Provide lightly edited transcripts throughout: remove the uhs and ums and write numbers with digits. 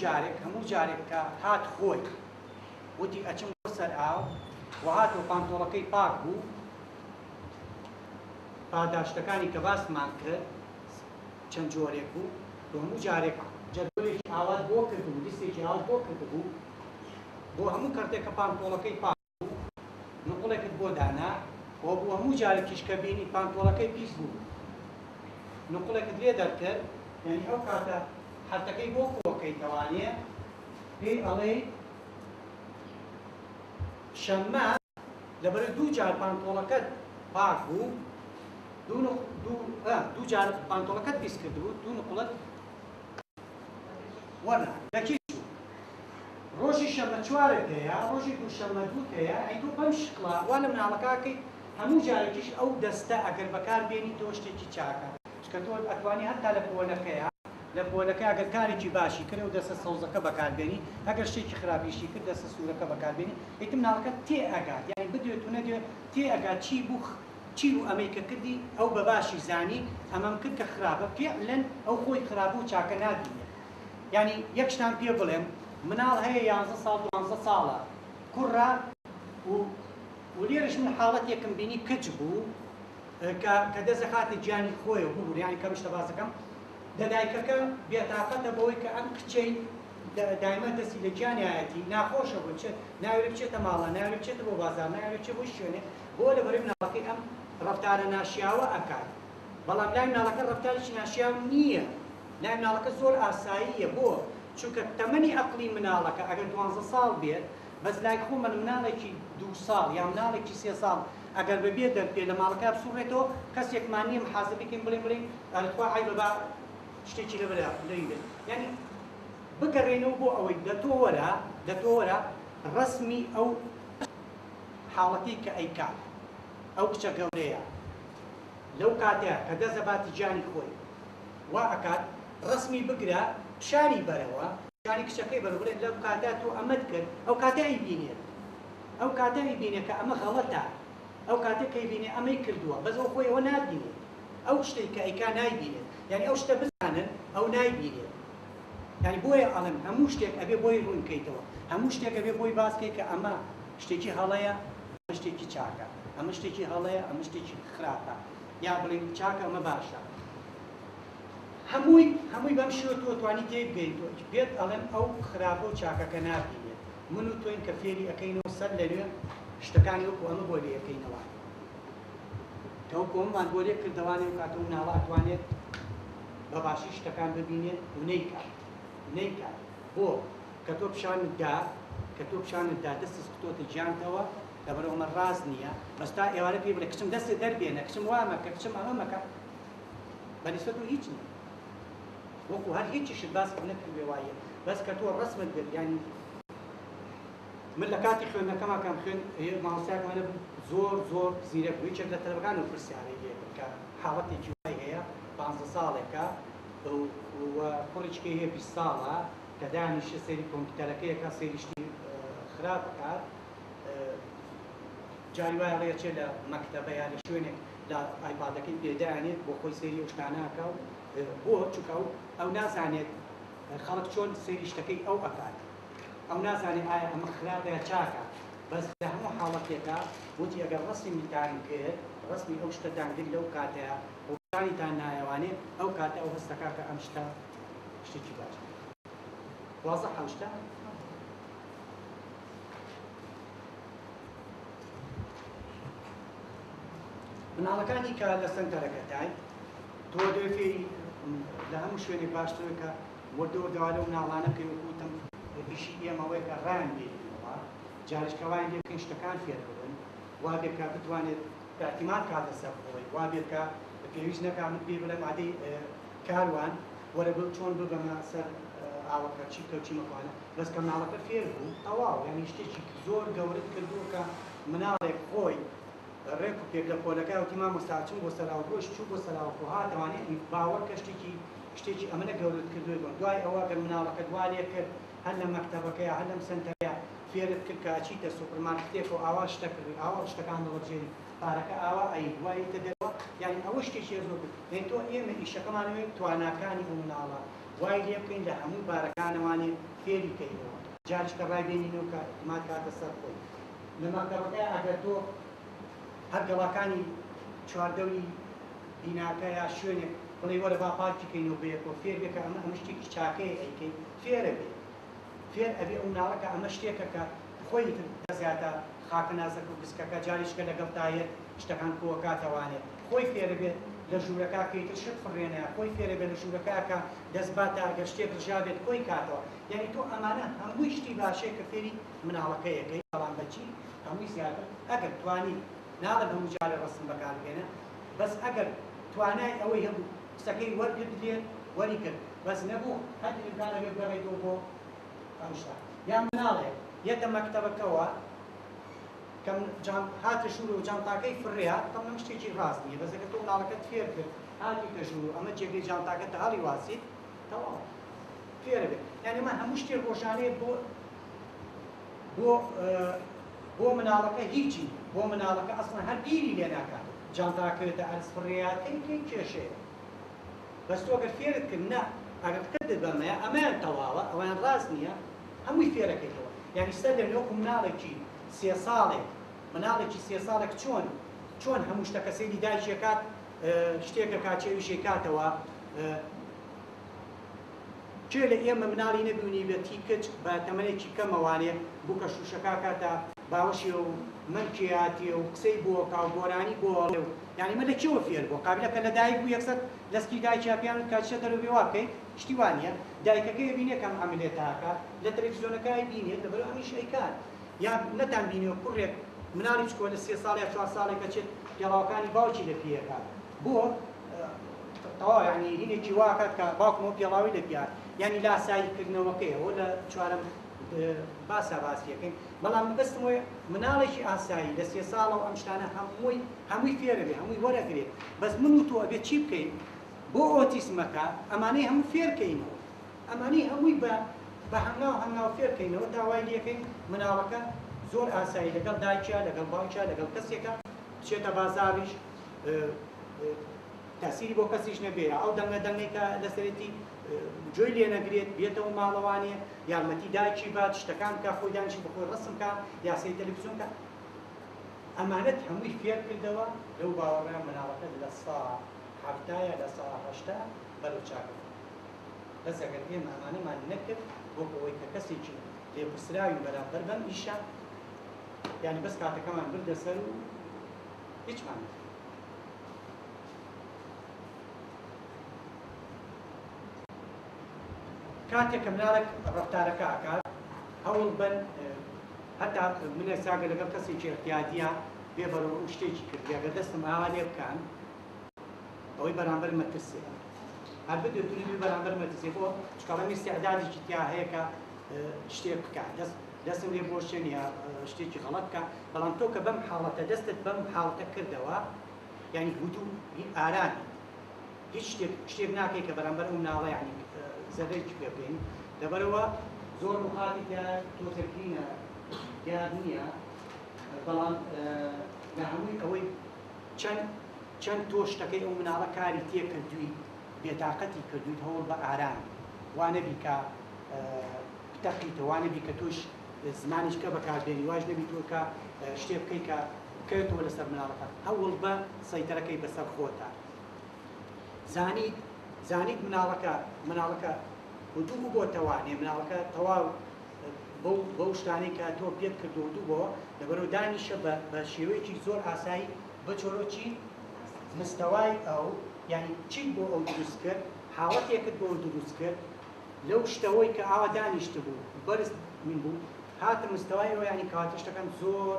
جارێک هەموو جارێک کە هات خۆی وتی ئەچم بۆ سەر ئاو و هاتەوە پانتۆڵەکەی پاک بوو، پاداشتەکانی کە باسمان کرد چەند جۆرێک بوو، تۆ هەموو جارێک جەدوەلێکی ئاوات بۆ کردبوو، لیستێکی ئاوات بۆ کردبوو، بۆ هەموو کەرتێک کە پانتۆڵەکەی پاک بوو نوقڵێکت بۆ دانا و بۆ هەموو جارێکیش کە بینی پانتۆڵەکەی پیس بوو نوقڵێکت لێ دەرکرد، یانی ئەو کاتە حەرتەکەی بۆ کۆکەیتەوانێ پێی ئەڵێی شەممە لەبەرئ دوو جار پانتۆڵەکەت پاک بوو دوو نق دوو دوو جار پانتۆڵەکەت پیس کردبوو دوو نقڵت وەرنا لە کیس چوو ڕۆژی شەممە چوارت هەیە ڕۆژی دووشەممە دووت هەیە ئەی تۆ بەم شکڵە وا لە مناڵەکە ئەکەیت هەموو جارێکیش ئەو دەستە ئەگەر بەکار بێنی تۆ شتێکی چاکە چونکە تۆ ئەتوانی هەتا لە پۆلەکەیا لە پۆلەکە ئەگەر کارێکی باشی کرد ئەو دەستە سەوزەکە بەکار بێنی ئەگەر شتێکی خراپیشی کرد دەستە سوورەکە بەکار بێنی ئیتر مناڵەکە تێ ئەگات یانی بدوێت و نەدوێت تێ ئەگات چی بوو چی بوو ئەمەی کە کردی ئەو بە باشی زانی ئەمەم کرد کە خراپە فیعلەن ئەو خۆی خراپە و چاکە نابینێت یانی یەک شتان پێ بڵێم مناڵ هەیە یانزە ساڵ دوانزە ساڵە کوڕە و و لێرەش من حاڵەتێکم بینی کچ بوو کە کە دەست ئەخاتە گیانی خۆیەوە ببورە یانی کەم شتە باس دەکەم دە دایکەکە بێتاقەتە بەوەی کە ئەم کچەی دایمە دەستی لە گیانیایەتی ناخۆشە بۆی بچێت ناوێرێ بچێتە ماڵە ناوێرێ بچێتە بۆ بازار ناوێرێ بچێ بۆ هیچ شوێنێ بۆ لەبەرەی مناڵەکەی ئەم ڕەفتارە ناشیاوە ئەکات بەڵام لای مناڵەکە ڕەفتارێکی ناشیاو نییە لای مناڵەکە زۆر ئاساییە بۆ چونکە تەمەنی ئەقڵی مناڵەکە ئەگەر دوانزە ساڵ بێت بەس لای خۆمان مناڵێکی دوو ساڵ یا مناڵێکی سێ ساڵ ئەگەر بە بێ دەرپێ لە ماڵەکەیا بسوڕێتەوە کەسێکمان نیە محازەبەی کەین بڵێین بڵێین ئەرێ تخوا عەیبە با شتێکی لەبەرا لەوی بێت یانی بگەڕێنەوە بۆ ئەوەی لە تۆ وەرە لە تۆ وەرە ڕەسمی ئەو حاڵەتی کە ئەیکات ئەو کچە گەورەیە لەو کاتەیا کە دەست ئەباتە گیانی خۆی وا ئەکات ڕەسمی بگرە پیشانی بەرەوە پیشانی کچەکەی بەرەوە بڵێ لەو کاتە تۆ ئەمەت کرد ئەو کاتە ئەیبینێت ئەو کاتە ئەیبینێ کە ئەمە غەڵەتە ئەو کاتە کە ئەیبینێ ئەمەی کردووە بەس ئەو خۆی ئەوە نابینێت ئەو شتەی کە ئەیکا نایبینێت یانی ئەو شتە بزانن ئەو نایبینێت یانی بۆیە ئەڵێم هەموو شتێک ئەبێ بۆی ڕوون کەیتەوە هەموو شتێک ئەبێ بۆی باس کەی کە ئەمە شتێکی هەڵەیە ئەمە شتێکی چاکە ئەمە شتێکی هەڵەیە ئەمە شتێکی خراپە یا بڵێین چاکە ئەمە باشە هەمووی هەمووی بەم شێوە تۆ توانی تێی بگەیت تۆ پێت ئەڵێم ئەو خراپە و چاکەکە نابینێت من و تۆین کە فێری ئەکەینەوە سەر لەنوێ شتەکانی وەکو ئەمە بۆ لێ ئەکەینەوە کە وەکو ئەممان بۆ لێ کردەوانێ و کاتە و مناڵە ئەتوانێت بە باشی شتەکان ببینێت و نەیکات نەیکات بۆ کە تۆ پیشانت دا کە تۆ پیشانت دا دەستت خستۆتە گیانتەوە لەبەرئەوە ئەمە ڕاست نییە بەس تا ئێوارە پێی بڵێ کچم دەستت دەربێنە کچم وا مەکە کچم ئەمە مەکە بە نیسبەت تۆ هیچ نییە وەکو هەر هیچیشت باس نەکردبێ وایە بەس کە تۆ ڕەسمت گرت یانی من لە کاتی خوێندنەکەما کەم خوێن مامۆستایەکمان هەبوو زۆر زۆر زیرەک بوو یەکێک لە تەلەبەکانم پرسیارەی لێ کرد کە حاڵەتێکی وای هەیە پانزە ساڵێکە و کوڕیچکەی هەیە 20 ساڵە کە دانیشێ سەیری کۆمپیوتەرەکەی ئەکات سەیری شتی خراپ ئەکات جاری وایە ئەڵێ ئەچێ لە مەکتەبە یا لە شوێنێک لە ئایپادەکەی پێدانێت بۆ خۆی سەیری ئەو شتانە ئەکا و بۆ چونکە ئەو ئەو نازانێت خەڵک چۆن سەیری شتەکەی ئەو ئەکات ئەو نازانێت ئایا ئەمە خراپە یا چاکە بەس لە هەموو حاڵەتێکا وتی ئەگەر ڕەسمیتان کرد ڕەسمی ئەو شتەتان گرت لەو کاتەیا و پیشانیتان نایەوانێ ئەو کاتە ئەو هەستەکا کە ئەم شتە شتێکی باش وازحە ئەم شتە؟ مناڵەکانی کە لە سەنتەرەکەتای تۆ دەبێ فێری لە هەموو شوێنێک باشترە کە وردە وردە وا لەو مناڵانە بکەی وەکو وتم ئیشی ئێمە ئەوەیە کە ڕایان بێنینەوە جارێک کە وایان لێ بکەین شتەکان فێر ببن وا بێ کە بتوانێت ئیعتیماد کاتە سەر خۆی وا بێت کە پێویست نەکا من پێی بڵێم ئادەی کاروان وەرە بڵ چۆن ببەمە سەر ئاوەکە چی بکە و چی مەکوانە بەس کە مناڵەکە فێر بوو تەواو یانی شتێکی زۆر گەورەت کردووە کە مناڵێک خۆی ڕێک و پێک لە پۆلەکە وتی مامۆستا ئەچم بۆ سەراوە ڕۆیشت چوو بۆ سەراوەکە و هاتەوانێ باوەڕ کە شتێکی شتێکی ئەمنە گەورەت کردووە بۆم دوای ئەوە گەر مناڵەکەت وا لێ کرد. هەر لە مەکتەبەکەیا هەر لەم سەنتەرەیا فێرت کرد کە ئەچیتە سوپر مارکتێکەوە ئاوا شتە کڕی ئاوا شتەکان هەڵەبژێری پارەکە ئاوا ئەی دوای ئەیتە دەرەوە یانی ئەوە شتێکی زۆر کرد یانی تۆ ئێمە ئیشەکەمان ئەوەیە تواناکانی ئەو مناڵە وای لێ بکەین لە هەموو بارەکانەوانێ فێری کەینەوە جاریش کە ڕای بێنینەوە کە ئیعتماد کاتە سەر خۆی لە مەکتەبەکەیا ئەگەر تۆ هەر گەڵاکانی چواردەوری بیناکە یا شوێنێک بڵێی وەرە با پاکی کەینەوە بەیەکەوە فێر بێ کە ئەمە ئەمە شتێکی چاکەیە ئەیکەی فێرە بێ فێر ئەبێ ئەو مناڵە کە ئەمە شتێکە کە خۆی ئیتر دەستیاتە خاکە نازەکە و گسکەکە جاریشکە لەگەڵ تایەت شتەکان کۆکاتەوانێ خۆی فێرە بێت لە ژوورەکە کە ئیتر شت فڕێنەیە خۆی فێرە بێت لە ژوورەکە کە دەست باتە ئەگەر شتێک ڕژابێت کۆی کاتەوە یعنی تۆ ئەمانە هەمووی شتی باشەیە کە فێری مناڵەکەیەکەی بەڵام بەچی هەمووی زیاتر ئەگەر توانی ناڵێم هەموو جارێ ڕەسم بەکار بهێنە بەس ئەگەر توانای ئەوەی هەبوو قسەکەی وەرگرت لێت وەری گرت بەس نەبوو هەر ئیمکان ئەبێ بگەڕێیتەوە بۆ ئەم شتە یان مناڵێک یەتە مەکتەبەکەوە کە جان هاتە ژوورەوە جانتاکەی فڕیا تەبعەن ئەم شتێکی ڕاست نییە بەس ئەگەر تۆ مناڵەکەت فێر کرد هاتیتە ژوورو ئەمە جێگەی جانتاکەتە هەڵی واسیت تەواو فێرە بێت یعنی ئەمە هەموو شتێک ڕۆژانەیە بۆ بۆ بۆ مناڵەکە هیچی نیە بۆ مناڵەکە ئەسڵەن هەر بیری لێ ناکاتەوە جانتاکەوێتە ئەرز فڕێیاتەی کەی کێشەیە بەس تۆ گەر فێرت کرد نا ئەگەر کردت بەمەیە ئەمەیان تەواوە ئەویان ڕاست نییە هەمووی فێرەکەیتەوە یعنی سەر لە وەکو مناڵێکی سێ ساڵێک مناڵێکی سێ ساڵێک چۆن چۆن هەموو شتەکە سەیری دایکیەکات شتێکە کاچێ ئەویشی کاتەوە کێ لە ئێمە مناڵی نەبینیبێت هی کچ بە تەمەنێکی کەمەوانێ بوکە شوشەکە ئەکاتە باوەشێ و مەمکێیاتێ و قسەی بۆ ئەکا و گۆرانی بۆ ئەڵێ و یانی ئەمە لە کێوە فێر بووە قابیلە کە لە دایک بوو یەکسەر لەسکی دایکیا پێیان وت کە چیە دەرەوە بێ وا بکەی شتی وا نیە دایکەکەی ئەبینێ کە ئەم عەملێتە ئەکات لە تەلەفزیۆنەکە ئەیبینێت لەبەرئەوە ئەمیش ئەیکات یا نەتان بینیوە کوڕێک مناڵی چکۆلە سێ ساڵ یا چوار ساڵێک ئەچێت پێڵاوەکانی باوکی لە پێ ئەکات بۆ تەواو یانی هینێکی وا ئەکات کە باوکم ئەو پێڵاوەی لە پیا یانی لاسایی کردنەوەکەی ئەوە لە چوارەم باسا باسی ئەکەین بەڵام مەبەستم ئەوەیە مناڵێکی ئاسایی لە سێ ساڵەوە ئەم شتانە هەمووی هەمووی فێرە بێ هەمووی وەرەگرێ بەس من و تۆ ئەبێ چی بکەین بۆ ئۆتیسمەکە ئەمانەی هەموو فێرکەینەوە ئەمانەی هەمووی بە بە هەنگاو هەنگاو فێرکەینەوە تا وای لێکەین مناڵەکە زۆر ئاسایی لەگەڵ دایکیا لەگەڵ باوکیا لەگەڵ کەسێکە بچێتە بازاڕیش تاسیری بۆ کەسیش نەبێ یا ئەو دەنگە دەنگەی کە لەسەرێتی گوێی لێ نەگرێت بێتەوە ماڵەوانێ یارمەتی دایکی بات شتەکان بکا خۆی دانیشی بە خۆی ڕەسم کا یا سەیری تەلەفزیۆن کا ئەمانەت هەمووی فێر کردەوە لەو باوەڕەیان مناڵەکەت لە سا 70 یا لە سا 80 بەرەو چاکە بەس ئەگەر ئێمە ئەمانەمان نەکرد وەکو ئەوەی کە کەسێکی لێپرسراوین بەرامبەر بەم ئیشە یانی بەس کاتەکەمان بردە سەر و هیچمان نەکرد. کاتێک کە مناڵێک ڕەفتارەکە ئەکات هەوڵ بەن هەتا من ئێستا گەر لەگەڵ کەسێکی اعتیادیە بێ بەرەو ڕوو شتێکی کردی ئەگەر دەستم ئاوا لێ بکەن ئەوەی بەرامبەر مەترسێ هەر بدێت تونی بەرامبەر مەترسێ بۆ چکەڵەمی استعدادێکی تیا هەیە کە شتێک بکە دەست دەستم لێ بۆشێن یا شتێکی غەڵەت بکە بەڵام تۆ کە بەم حاڵەتە دەستت بەم حاڵەتە کردەوە یعنی هدوو ئارامیت هیچ شتێک شتێک ناکەی کە بەرامبەر ئەو مناڵە یعنی زەرەرێکی پێ بگەین لەبەرەوە زۆر ڕووخاتی تیا تۆزێک هینە دیار نییە بەڵام لە هەمووی ئەوەی چەند چەند تۆ شتەکەی ئەو مناڵە کاری تێ کردووی بێتاقەتی کردویت هەوڵ بە ئارام وا نەبی کە بتەقیتەوە وا نەبی کە تۆش زمانێکی کە بەکار بێنی واش نەبی تۆ کە شتێ بکەی کە بکەوێتەوە لەسەر مناڵەکە هەوڵ بە سەیتەرەکەی بەسەر خۆتا زانیت زانیت مناڵەکە مناڵەکە هدوو بۆتەوانێ مناڵەکە تەواو بەو بەو شتانەی کە تۆ پێت کردو هدوو بۆ لەبەرەوە دانیشە بە بە شێوەیەکی زۆر ئاسایی بچۆرۆ چی مستەوای ئەو یعنی چیت بۆ ئەو دروست کرد حاڵەتێکت بۆ دروست کرد لەو شتەوەی کە ئاوا دانیشتبوو بەرز من بوو هاتە مستەوای ئەوە یانی کەواتە شتەکان زۆر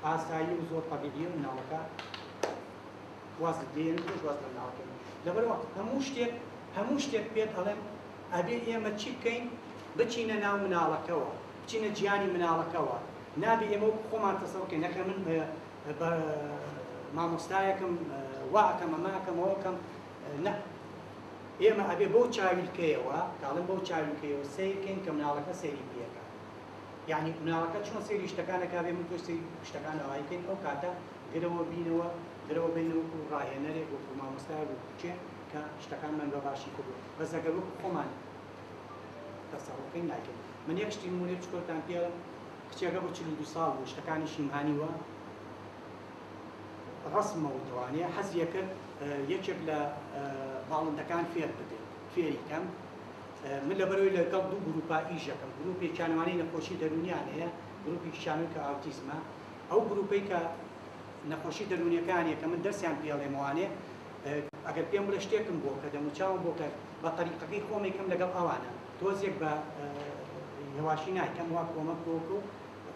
ئاسایی و زۆر تەبیعیە و مناڵەکە وازت لێ تۆش واز لە مناڵەکە لەبەرەوە هەموو شتێک هەموو شتێک پێت ئەڵێم ئەبێ ئێمە چی بکەین بچینە ناو مناڵەکەوە بچینە گیانی مناڵەکەوە نابێ ئێمە وەکو خۆمان تەسەور بکەین نەخێر من بە مامۆستایەکم وا ئەکەم ئەمە ئەکەم ئەوە ئەکەم نا. ئێمە ئەبێ بەو چاویلکەیەوە، کاڵم بەو چاویلکەیەوە سەیر کەین کە مناڵەکە سەیری پێکا. یعنی مناڵەکە چۆن سەیری شتەکان ئەکا بێ من تۆ سەیری شتەکان ئەوای کەین، ئەو کاتە گرەوە بینەوە، گرەوە بینەوە وەکو ڕاهێنەرێک، وەکو مامۆستایەک، وەکو کێ کە شتەکانمان بە باشی کردو. بەس ئەگەر وەکو خۆمان تەسەڕوفکەین ناکەین. من یەک شتی نمونەی بچکۆلتان پێڵم، کچێکە بۆ 42 ساڵ بوو، شتەکانی شیمهانیوە ڕەسمەوە توانێ حەزیە کرد یەکێک لە باڵندەکان فێر ببێت، فێری کەم. من لەبەرەوەی لەگەڵ دوو گروپا ئیشەکەم، گروپێکیانوانەی نەخۆشی دەروونیان هەیە، گروپێکیشانەوەی کە ئاوتیزمە. ئەو گروپەی کە نەخۆشی دەروونیەکانیە کە من دەرسیان پێڵێمەوانێ، ئەگەر پێم بڵێ شتێکم بۆ کە دەموچاوم بۆ کە بە تەریقەکەی خۆمێکم لەگەڵ ئەوانە، تۆزێک بە هێواشی نایکەم وا کۆمەک بۆکە و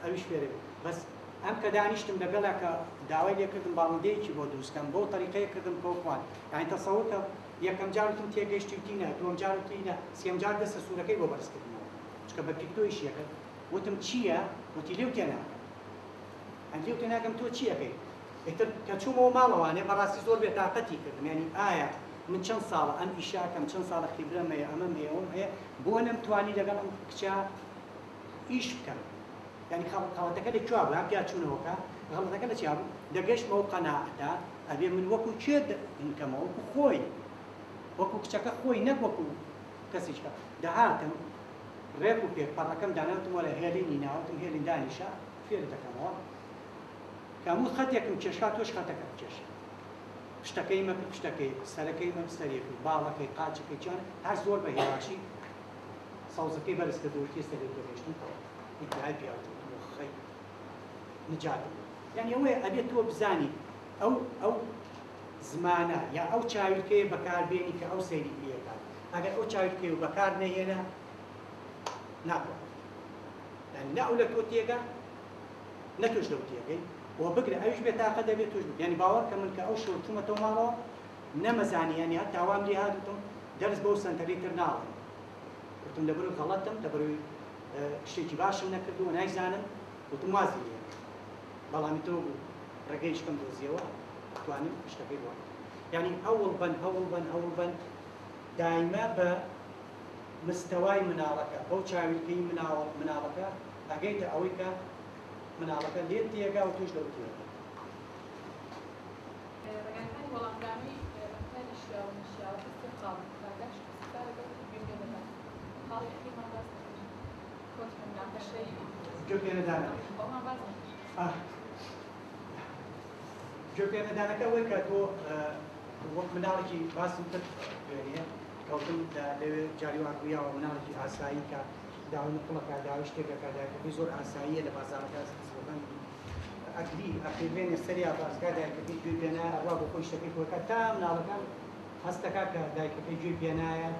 ئەویش فێرە بێت. بەس ئەم کە دانیشتم لەگەڵا کە داوای لێکردم باڵندەیەکی بۆ دروستکەم، بەو تەریقەیە کردم کە خوان. یعنی تەسەور کە یەکەم جار وتم تێگەیشتی وتی نە، دووەم جار وتی نە، سێم جار دەستە سوورەکەی بۆ بەرز کردمەوە، چونکە بە پیکتۆیش یەکرد. وتم چییە؟ وتی لێو تێناگەم. ئەن لێو تێناگەم تۆ چی ئەکەی؟ ئیتر کە چوومەوە ماڵەوانێ بەڕاستی زۆر بێتاقەتی کردم. یعنی ئایا من چەند ساڵە ئەم ئیشاکەم، چەند ساڵە خیبرەم هەیە، ئەمەم هەیە، ئەوم هەیە، بۆ نەمتوانی لەگەڵ ئەم کچە ئیش بکەم؟ یعنی خەڵەتەکە لە کوێ بوو؟ یان پیا چوونەوەکە غەڵەتەکە لە چیا بوو؟ دەگەشتمەوە قەناعەتە ئەبێ من وەکو کێ بکەمەوە؟ وەکو خۆی، وەکو کچەکە خۆی، نەک وەکو کەسێکە. دەهاتم ڕێک و پێک پەڕەکەم داناوتم وەرە هێلینی ناوتم هێلین دانیشە فێرت دەکەمەوە. کە هەموو خەتێکم کێشا تۆش خەتەکە بکێشە، پشتەکەی مەکە پشتەکەی، سەرەکەی مەکە سەرەکەی، باڵەکەی، قاچەکەی چیان، هەر زۆر بە هێواشی سەوزەکەی بەرز کردەوە تێستە لێ تێگەیشتم تەواو. ئیدعای پیاوتم خەی نجاتم. یعنی ئەوەیە ئەبێت تۆ بزانی ئەو زمانە یا ئەو چاویلکەیە بەکاربێنی کە ئەو سەیری پێکات. ئەگەر ئەو چاویلکەیە بەکار نەهێنا ناتوانێت. یعنی نە ئەو لە تۆ تێگا نە تۆش لەو تێگەی و بگرە ئەویش بێتاقە دەبێت تۆش بێت. یعنی باوەڕ کە من کە ئەو شەو چوومەتەوە ماڵەوە نەمەزانی، یعنی هەتا وام لێ هاتوتم دەرس بەو سەنتەرەی تر ناڵێم. وتم لەبەرەوەی غەڵەتم، لەبەرەوەی شتێکی باشم نەکردووە نایزانم، وتم وازی لێ. بەڵامی تۆ بوو ڕێگەی شکەم دۆزیەوە توانیم شتەکەی بۆ. یعنی هەوڵ بەن، هەوڵ بەن، هەوڵ بەن دایمە بە مستەوای مناڵەکە، بەو چاویلکەی مناڵەکە ئەگەیتە ئەوەی کە مناڵەکە لێت تێگا و تۆش لەو تێگا. ڕێگاکانی وەڵامدانەوەی ڕەفتاری شیاو و نەشیاوەکە سێ خاڵ پاداشت و سزا لەگەڵ گوێپێنەدان. خاڵی ئەخیرمان باس نەکرد. کۆتمان بەشەی گوێپێنەدانەکە. ئەومان باس نەکرد. گوێپێنەدانەکە ئەوەی کە تۆ وەک مناڵێکی باسم کرد دوێنێ کەوتم لەوێ جاری وا ڕوویاوە مناڵێکی ئاسایی کە داوای نقڵەکە، داوای شتێکەکە، دایکەکەی زۆر ئاساییە لە بازاڕەکە سڵەکان ئەگری ئەخیرێنێ سەریا بازگا دایکەکەی گوێی پێنایە، ئەڕوا بۆ خۆی شتەکەی خۆیکات تا مناڵەکان هەستەکا کە دایکەکەی گوێی پێنایە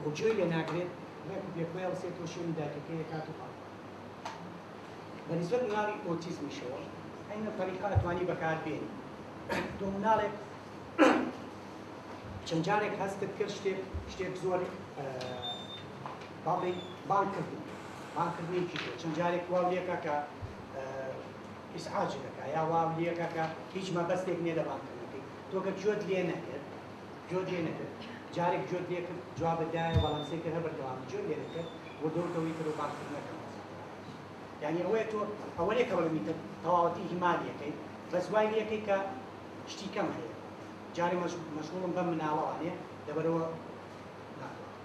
و گوێی لێ ناگرێت، ڕێک و پێک خۆی هەڵسێتەوە شوێنی دایکەکەی ئەکات و پاڵ. بە نسبەت مناڵی ئۆتیزمیشەوە ئەینە تەریقە ئەتوانی بەکاربێنی. تۆ مناڵێک چەند جارێک هەستت کرد شتێک زۆر باڵی بانکردن، بانکردنێکی تۆ چەند جارێک واو لێکا کە ئیسعاج دەکا یا واو لێکا کە هیچ مەبەستێک نییە لە بانکردنەکەی. تۆ کە گوێت لێ نەکرد، گوێت لێ نەکرد، جارێک گوێت لێ کرد جوابت دایە، بەڵام سەیر کرد هەر بەردەوام گوێت لێ نەکرد، وردەوردەوەی تر و بانکردنەکەم. یعنی ئەوەیە تۆ ئەوە نییە کە بڵێم ئیتر تەواوەتی هیمالیەکەی، بەس وای لێکەی کە شتی کەم هەیە. جارێ مەشغوڵم بەم مناڵەوانێ لەبەرەوە ناتوانم.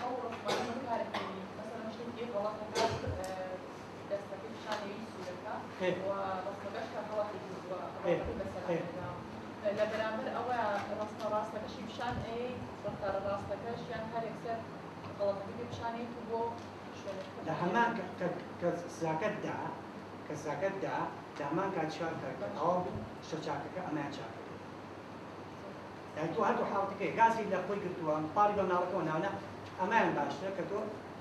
ئەو ڕەسمانە بەکارهێنی، مەسەلەن شتێکی غەڵەتەکە، دەستەکەی پیشانەوەی سوورەکە و ڕەسمەکەش کە غەڵەتی کردووە، غەڵەتەکەی بەسەر هێنا. لە بەرامبەر ئەوە ڕەسمە ڕاستەکەشی پیشان ئەیەی، ڕەفتارە ڕاستەکەش یان هەر یەکسەر غەڵەتەکەی پێ پیشانەیەیت و بۆ شوێنەکە لە هەمان کە سزاکەت دا، کە سزاکەت دا، لە هەمان کات شار کە تەواو بوو، شتە چاکەکە ئەمەیان چاکەکە. یعنی تۆ هەردوو حاڵەتەکەی گازی لە خۆی گرتووە، پاڵی بە مناڵەکەوە ناونە، ئەمەیان باشترە کە تۆ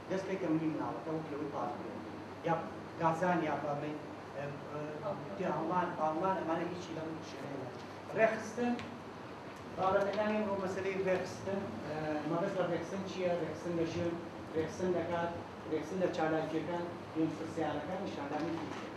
دەست بکەیتە منی مناڵەکە وەک لەوەی پاڵی بێ. یا گازان یا بەڵێ، تێهەڵان، پاڵان، ئەمانە هیچی لەم شوێنەیە. ڕێخستن، بابەتەکانی ئەمڕۆ مەسەلەی ڕێخستن، مەبەست لە ڕێخستن چییە؟ ڕێخستن لە ژیان، ڕێخستن لە کات، ڕێخستن لە چالاکیەکان، پێنج پرسیارەکان، نیشاندانی فیلمەکان.